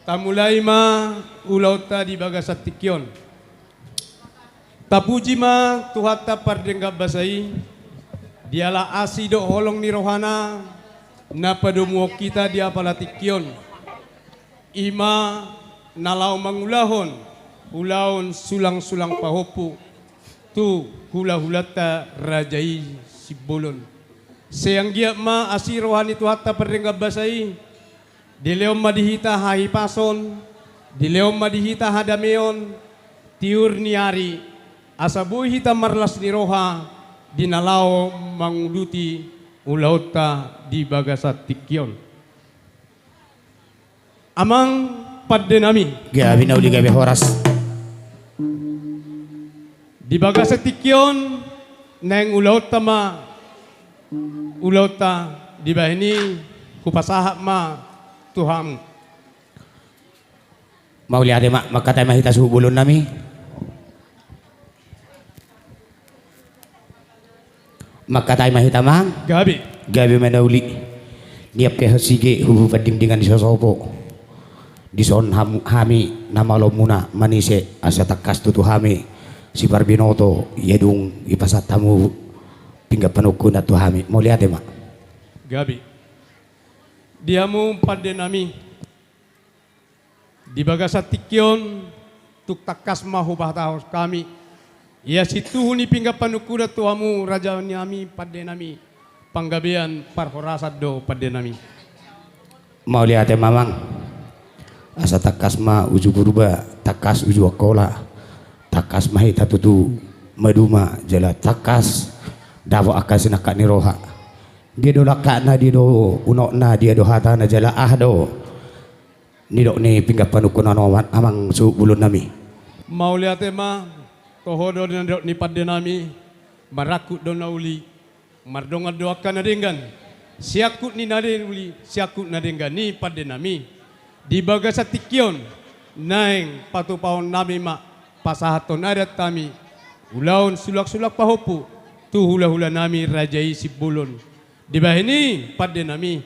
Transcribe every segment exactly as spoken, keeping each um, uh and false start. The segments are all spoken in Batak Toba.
Tamulai ma ulaonta di bagasan tingki on. Tapuji ma Tuhanta pardenggan basa i, diala asi dohot holong ni rohana, na padomuhon hita di apala tingki on. I ma na laho mangulahon ulaon sulang-sulang pahompu tu hula-hulanta raja i Simbolon. Sai anggiat ma asi roha ni Tuhanta pardenggan basa i, dilehon ma di hita hahipason, dilehon ma di hita hadameon, tiur ni ari, asa boi hita marlas ni roha di na laho manguduti ulaonta di bagasan tingki on. Amang pandenami. Gabe na uli, gabe horas. Di bagasan tingki on, naeng ulaonta ma, ulaonta dibahen i hupasahat ma tu hamu. Mauliate ma, mangkatai ma hita suhut bolonnami. Mangkatai ma hita, Amang. Gabe. Gabe ma na uli. Nian pe hosige hububandingdingan di sosopo. Dison ham-, hami na malo muna manise asa tangkas tutu hami siparbinoto ia dung dipasahat hamu pinggan panungkunan tu hami. Mauliate ma. Gabe. Di hamu pandenami. Di bagasan tingki on, tung tangkas ma hupasahat hami ia situhu ni pinggan panungkunan tu hamu raja nami pandenami, panggabean parhorasan do pandenami. Mauliate ma, Amang. Asa tangkas ma uju Purba, tangkas uju Angkola, tangkas ma hita tutu maduma jala tangkas dapot angka sinangkap ni roha. Dia do langkatna, dia do unokna, dia do hatana jala aha do nidok ni pinggan panungkunan on, Amang suhut bolonnami. Mauliate ma, toho do nidok ni pandenami, marangkup do na uli, mardongan do angka na denggan, siangkup ni na uli, siangkup na denggan ni pandenami. Di bagasan tingki on, naeng patupahon nami ma pasahathon adat hami, ulaon sulang-sulang pahompu tu hula-hula nami raja i Simbolon. Dibahen i pandenami,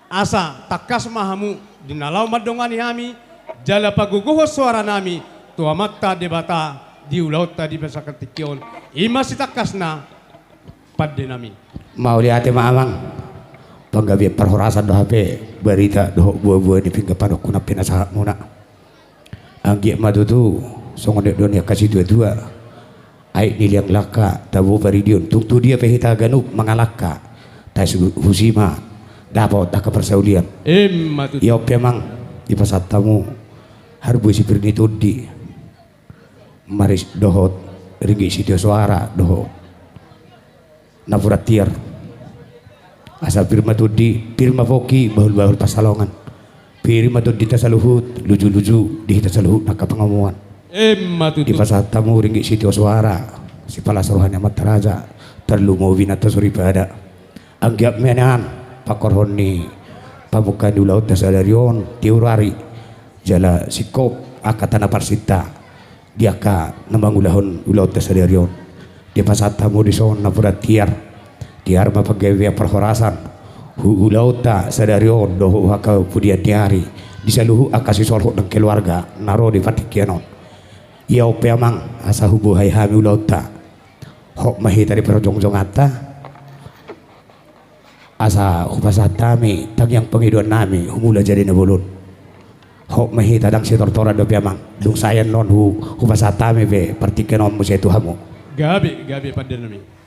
asa tangkas ma hamu di na laho mandongani hami, jala pagogohon soara nami tu Amanta Debata di ulaonta di bagasan tingki on. I ma sitangkasna pandenami. Mauliate ma, Amang. Panggabean parhorasan do hape barita dohot boa-boa ni pinggan panungkunan pinasahat muna. Anggiat ma tutu songon nidok ni angka situa-tua, aek ni liang langka tabo paridion, tung tu dia pe hita ganup mangalangka, taes hu-, husi ma dapot angka parsaulian. Emma tutu. Ia on pe, Amang, dipasahat hamu harbue sipir ni tondi, maris dohot ringgit sitio soara dohot napuran tiar. Asa pir ma tondi, pir ma pongki, bahul-bahul pansalongan. Pir ma tondinta saluhut, luju-luju di hita saluhut na angka pangomoan. Emma tutu. Dipasahat hamu ringgit sitio soara, sipalas roha ni amanta raja, tarlumobi inanta soripada. Anggiat ma nian pangkorhon ni pamungka ni ulaonta sadari on, tiur ari, jala singkop angka tanda parsinta di angka na mangulahon ulaonta sadari on. Dipasahat hamu dison napuran tiar. Tiar ma panggabean parhorasan hu ulaonta sadari on dohot hu angka pudian ni ari di saluhut angka sisolhot nang keluarga na ro di partingkian on. Ia on pe, Amang, asa hubohai hami ulaonta. Hot ma hita di parjongjonganta. Asa hupasahat hami tangiang pangidoan nami, humula jadi na bolon. Hot ma hita, ndang sitortoran dope, Amang. Dung sae annon hu, hupasahat hami pe partingkian on muse tu hamu. Gabe, gabe pandenami.